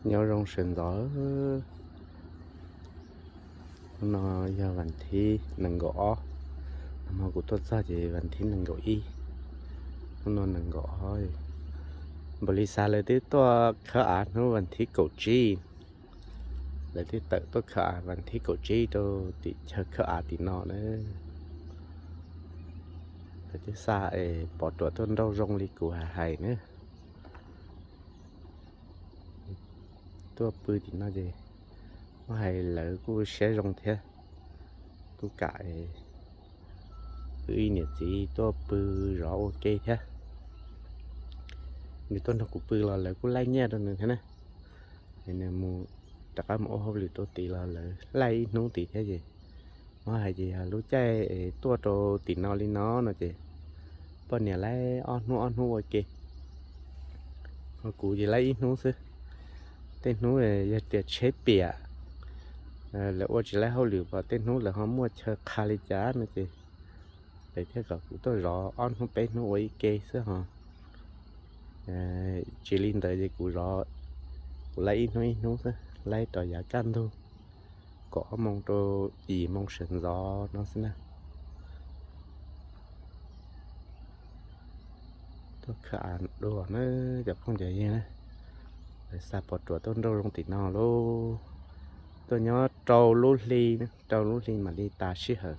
Nyob zoo sawv ntxov. Hnub no yog vas thib nees nkaum ob, nag hmo kuv tuaj txog ces vas thib nees nkaum ib, hnub no nees nkaum ob. Npaum li xav lawv twb tuaj khawb av hnub vas thib kaum tsib, lawv twb tawm tuaj khawb av vas thib kaum tsib rau tim chaw khawb av tim no na. Lawv twb xa es pov ruam tuaj nrauj zoo li kuv hais hais na. Tuaj pw tim no ces muab hais lawv kuj siab zoo thiab, kuj kam wb ib niam txiv tuaj pw zov ua ke thiab. Nws tuaj nrog kuv pw los lawv kuj laij nyiaj rau nws thiab na. Nws mus rov qab mus ua hauj lwm rau tid los lawv laij ib hnub tid thiab ces muab hais ces yog lub caij tuaj rau tim no li no no ces poj niam laij ob hnub ob hnub ua ke. Ho kuv ces laij ib hnub xwb. Tej hnub yog tias tsheb piam, lawv ua tsis laij hauj lwm pom tej hnub lawv ho muaj chaw qha li cas no ces lawv thiaj kom kuv tuaj zov ob hnub peb hnub ua ib ke xwb ho. Tsis li ntawd ces kuv zov, kuv laij ib hnub ib hnub xwb, laij rov yav kaj ntug kaum ob moos rau yim moos sawv ntxov no xwb na. Tuaj khawb av dua na cov phooj cov ywg na, lawv xa pov ruam tuaj nrauj zoo tim no lauj. Tuaj nyob rau lub hli, rau lub hli mam li tas sij hawm.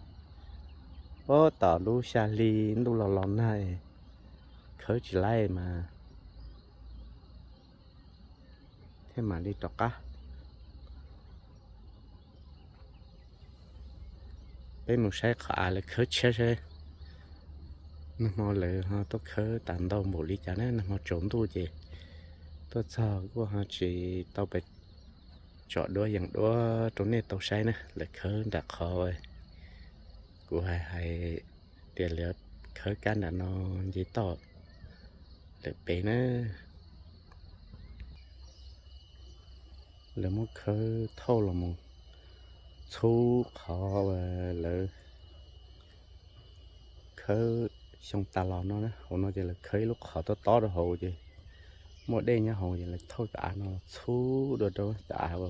Ub, tom lub xya hli ntuj los los nag khawb tsis laij mas thiaj mam li rov qab. Peb mus saib qhov av lawv khawb tshiab saib nag hmo lawv ho tuaj khawb tas ntau npaum li cas na. Nag hmo tsaus ntuj ces tuaj txog kuj ho tsis tau pes tsom duab yees duab rau nej tau saib na. Lawv khawb nram qhov kuv hais hais tias lawv khawb kab nram no nce toj lawm pem na. Lawv muab khawb thauj los mus txhub qhov lawv khawb xyoo tas los no, hauv no ces lawv khawb ib lub qhov tob tob rau hauv ces muaj dej nyob hauv ces lawv thauj cov av no txhub dua rau cov av,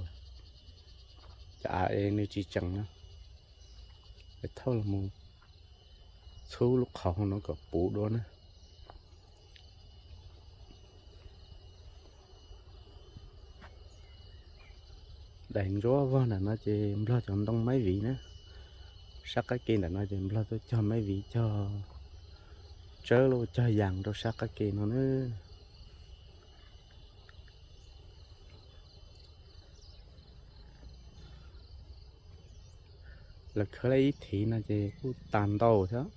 cov av es nws tsis tsees no, lawv thauj los mus txhub lub qhov hauv no kom puv dua na. Daim ntsuab vog nram no ces nplog cov ntoo maib viv na. Sab qab ke nram no ces nplog tuaj cog maib viv, cog tsawb los cog yas rau sab qab ke no na. Lawv khawb laij ib thiv no ces kuj tas ntau thiab.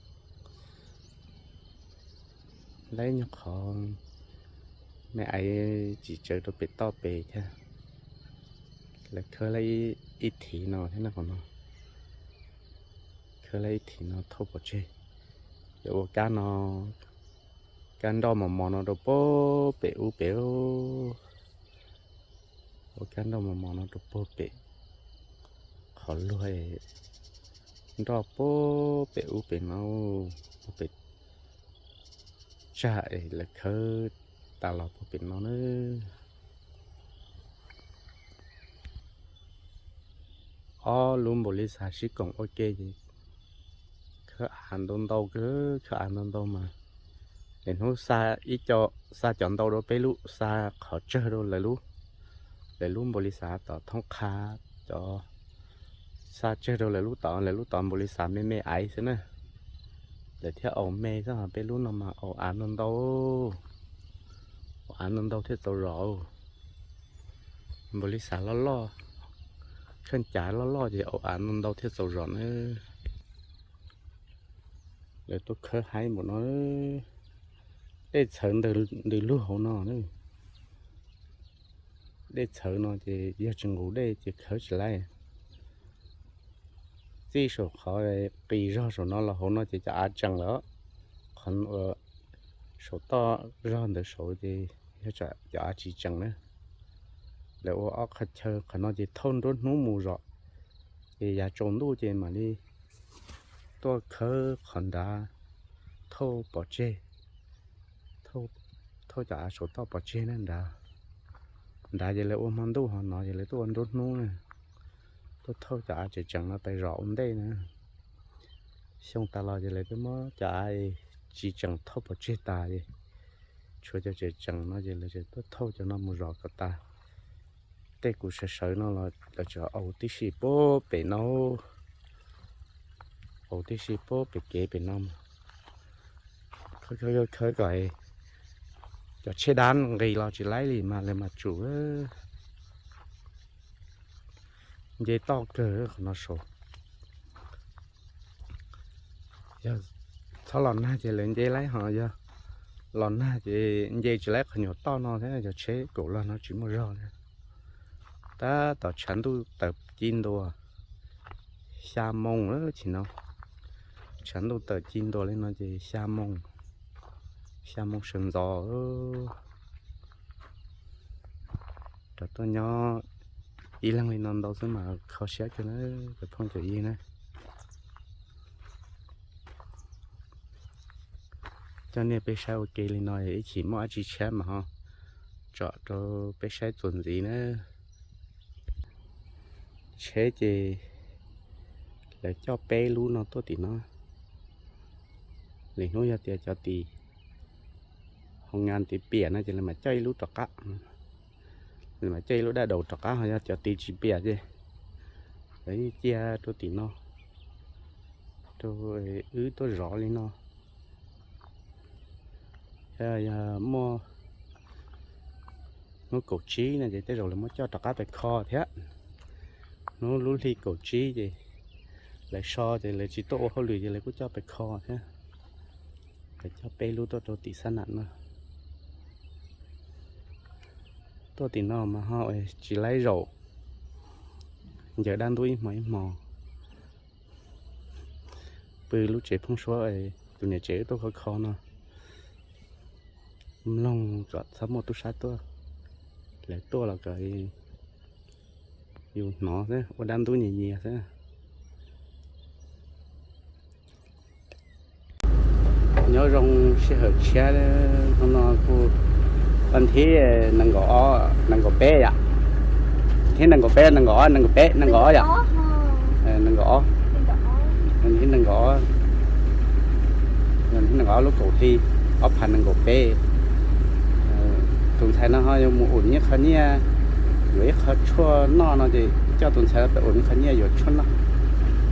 Laij nyuag qhov me aiv tsis tsawv rau pem toj pem thiab. Lawv khawb laij ib thiv no thiab no, khawb laij ib thiv no thauj pov tseg. Lawv ua kab no, kab nroj mos mos no rau pem ub pem, ua kab nroj mos mos no rau puag pem qhov luag nroj puag pem ub pem no, puag pem tsag es lawv khawb tas los puag pem no na. Ob lub npaum li xav sib koom ua ke ces khawb av ntau ntau kawg, khawb av ntau ntau mas lawv hnub xa ib co, xa cov ntau rau peb lub, xa qhov tsawg rau lawv lub, lawv lub npaum li xav tom thoob qha, cov xa tsawg rau lawv lub tod, lawv lub tod npaum li xav me me aiv xwb na. Lawv thiaj aus me xwb, peb lub no mas aus av ntau ntau, aus av ntau ntau thiaj txaus zom. Npaum li xav loj loj, kheej cav loj loj ces aus av ntau ntau thiaj txaus zom na. Lawv tuaj khawb haib npaum no, dej txhawv ntws lug hauv no. Dej txhawv no ces yog tsis nqus dej ces khawb tsis laij. Txij saum qhov qis zog saum no los hauv no ces cov av tsees lawm. Qhov saum toj zog ntawd saud ces yog cov av tsis tsees na. Lawv ua ob qhov chaw, qhov no ces thauj nruab hnub mus zom, ces yav tsaus ntuj ces mam li tuaj khawb qhov nrad, thauj pov tseg, thauj cov av saum toj pov tseg na nrad. Nrad ces lawv ua hmo ntuj, ho no ces lawv tuaj ua nruab hnub na, tuaj thauj cov av tseem tseem no tas zog ua ntej na. Xyoo tas los ces lawv twb muab cov av tsis tseem thauj pov tseg tas es tshuav cov tseem tseem no ces lawv tseem tuaj thauj cov no mus zov kom tas. Tej kuv sawv sawv no los lawv tseem aus tib si puag pem no, aus tib si puag pem kev pem no. Khawb khawb kom cov tsheb dab nqis los tsis laib li mas lawv mam tsum. Nce toj kawg qhov no saud. Yog txhob los nag ces lawv nce laib, ho yog los nag ces nce tsis laib qhov nyuam toj no thiab, cov tsheb kaum log no tsis muaj zog li. Tab tom tshav ntuj tawm ci ntua, xya moo lawm tsis no. Tshav ntuj tawm ci ntua li no ces xya moo, xya moo sawv ntxov. Rov tuaj nyob ib leeg li no ntau xwb mas kho siab kawg na cov phooj cov ywg na. Coj nej peb saib ua ke li no ib chim muaj dab tsi tshiab mas ho tsom rau peb saib txuas ntxiv na. Tsheb ces lawv coj peb lub no tuaj tim no. Lwm hnub yog tias cov tim hoo nga tim piam no ces lawv mam coj ib lub rov qab. Lawv mam coj ib lub dab daus rov qab, ho yog cov tim tsis piam ces lawv yeej cia rau tim no, rau wb tuaj zov li no. Yog muaj hnub kaum tsib no ces tej zaum lawv muab coj rov qab pais kho thiab. Hnub lub hli kaum tsib ces lawv so ces lawv tsis tuaj ua hauj lwm ces lawv kuj coj pais kho thiab. Lawv coj peb lub tuaj rau tim Xab Nam no. Tuaj tim no mas ho tsis laib zaum, ncaws dab ntub ib hmo ib hmo. Pw lub tsev phooj suab, tus niam tsev wb tuaj kho kho no, mloog kom txhob muaj tub sab tuaj, lawv tuaj los kom yus hnov xwb, ua dab ntub nyias nyias xwb. Nyob zoo sij hawm tshiab, hnub no kuj nthib nees nkaum ob, nees nkaum peb yom. Nthib nees nkaum peb, nees nkaum ob, nees nkaum peb, nees nkaum ob yom. Nees nkaum ob, nthib nees nkaum ob, nees nkaum ob lub kaum hli, ob phav nees nkaum peb. Tus ntxhais no ho yuav mus ua nyiaj qho nyiaj, yuav ib qho tshuaj noj no ces coj tus ntxhais pem ua nyiaj qho nyiaj yuav tshuaj noj.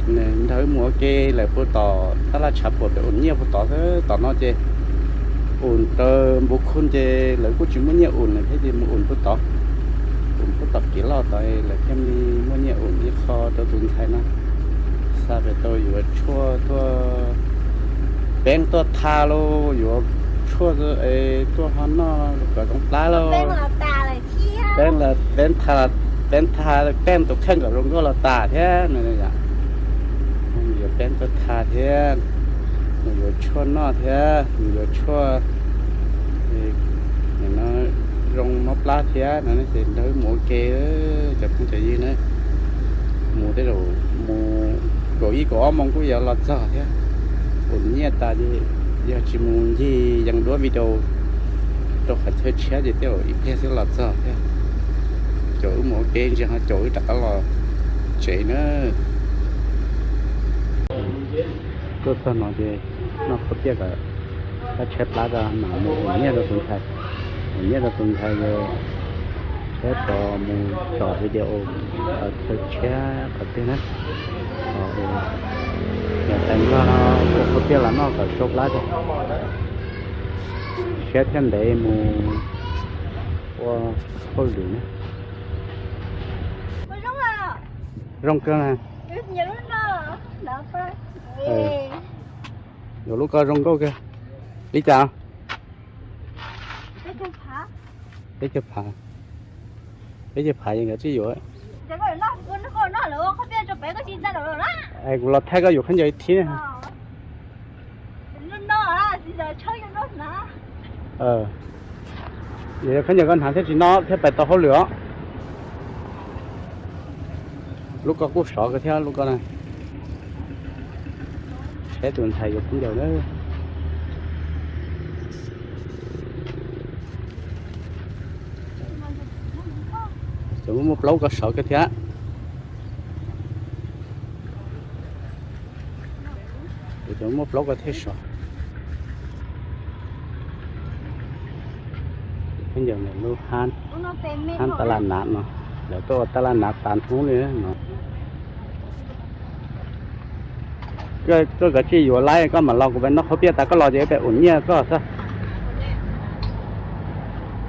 Nws nrog wb mus ua ke lawm puag tom tab laj tshav puam pem ua nyiaj puag tod xwb. Tom no ces ua rau npuv khuj ces lawv kuj tsis muaj nyiaj ua lawm thiab ces mus ua puag tod. Ua puag tom kev loj tod lawv thiaj li muaj nyiaj ua ib qho rau tus ntxhais no. Xa pem tau yuav tshuaj tuaj, peeb tuaj tha lauj, yuav tshuaj tuaj ho noj kom zoo plab lauj. Peeb tha, peeb tha, peeb tus kheej kom zoo nkauj los tas thiab no. Yuav peeb tuaj tha thiab, nws yuav tshuaj noj thiab, nws yuav tshuaj no zoo mob plab thiab no ces nrog wb mus ua ke cov phooj cov ywg na. Mus tej zaum mus kaum ib kaum ob moos kuj yuav los txog thiab. Ua nyiaj tas ces yog tsis mus ncig yees duab video rau qhov chaw tshiab ces tej zaum ib pliag xwb los txog thiab. Caum wb mus ua ke ntsis ho caum wb rov qab los tsev na. Tuaj txog no ces noj khaub tiaj kom tshaib plab tso mam mus ua nyiaj rau tus ntxhais. Ua nyiaj rau tus ntxhais ces tshaib plab mus tsom video qhov chaw tshiab qhov twg na. Yog tais nplog no ua khaub tiaj los noj kom tsau plab tso. Siab thiaj ntev mus ua hauj lwm na. Zoo kawg na. Yuav lub ko zoo nkauj kawg. Li cas? Peb caug phav. Peb caug phav yeej nkawd tsis yuav. Es kuv los thaij koj yuav khaub ncaws ib thib. Khaub ncaws koj hnav thiaj tsis noj thiab pais tau hauj lwm os. Lub ko kuj sov kawg thiab lub ko na. Saib tus ntxhais yuav khaub ncaws na. Ces muaj muaj plaub ko sov kiag thiab. Ces muaj plaub ko thiab sov. Peb ncaws lub hab, hab taj laj nav no, lawv tuaj ua taj laj nav tas hnub li no. Koj kav tsij yuav laib koj mam los, kuv pem noj qhauv piaj tas koj los ces pem ua nyiaj koj xwb.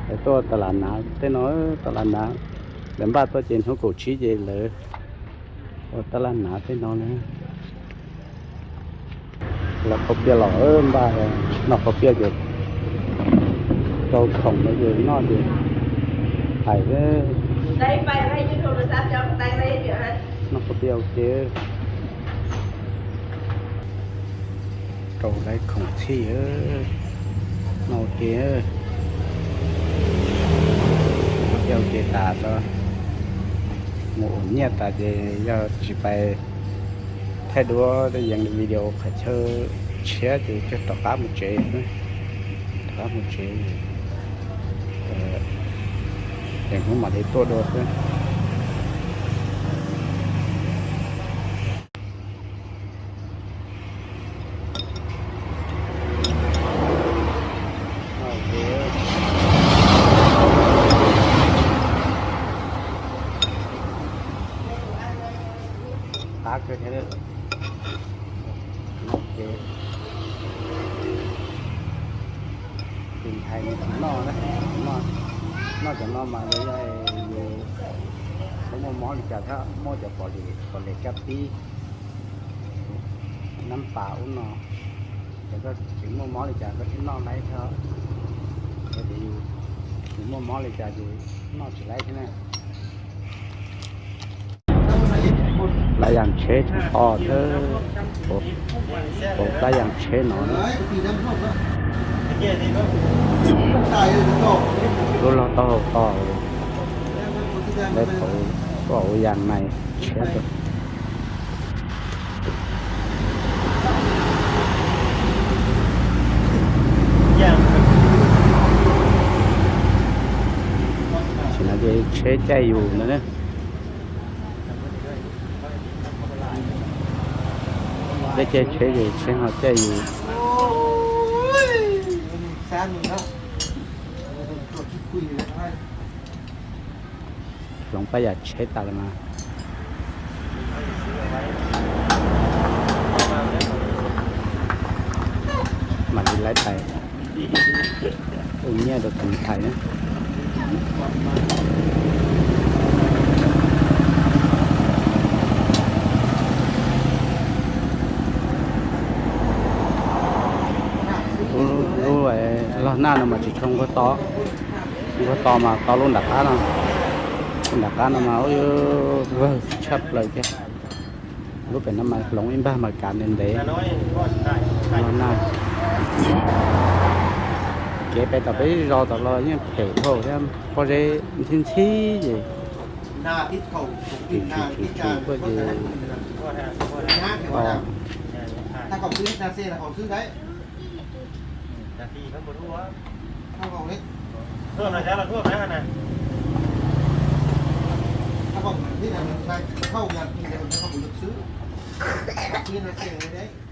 Lawv tuaj ua taj laj nav tej no, taj laj nav, lawv npaj tuaj ces hnub kaum tsib ces lawv ua taj laj nav tej no na. Los qhauv piaj los npaj, noj qhauv piaj ces rau khoom no ces noj ces hais, noj qhauv piaj ua ke. Rau lawv khoom txhij, noj ua ke, noj ua ke tas tso, mus ua nyiaj tas ces yog tsis pais thaij duab yees video qhov chaw tshiab ces rov qab mus tsev, rov qab mus tsev, es hnub mam li tuaj dua xwb. Qab kawg thiab. Tus ntxhais nws tsis noj, noj cov no mas yog yus muaj mob li cas thiab muaj cov pom li, pom li kab pib, nab pas ub no, ces koj tsis muaj mob li cas koj thiaj noj laib thiab. Yog tias yus muaj mob li cas ces noj tsis laib thiab na. Plab yas tsheb tseem to thiab, plab yas tsheb no, lub log taub hau to, lawv tuaj ua yas nais tshiab rau. Tam sim no ces tsheb caij yus ntawd na. Peb caij tsheb ces tsheb ho caij yus. Hloov plab yas tsheb tas lawm mas mam li laib pais ua nyiaj rau tus ntxhais na. Lub log naj no mas tsis tshua nquag to, nquag to mas to lub nram qab no, lub nram qab no mas vawg tshaj plaws thiab. Lub pem no mas hloov ib npag mas kav ntev ntev. Log naj, kev pem tom peb zos tom los yeej phem dhau thiab, pob zeb ntxhib ntxhib ces tsis tshum tshum tuaj ces to.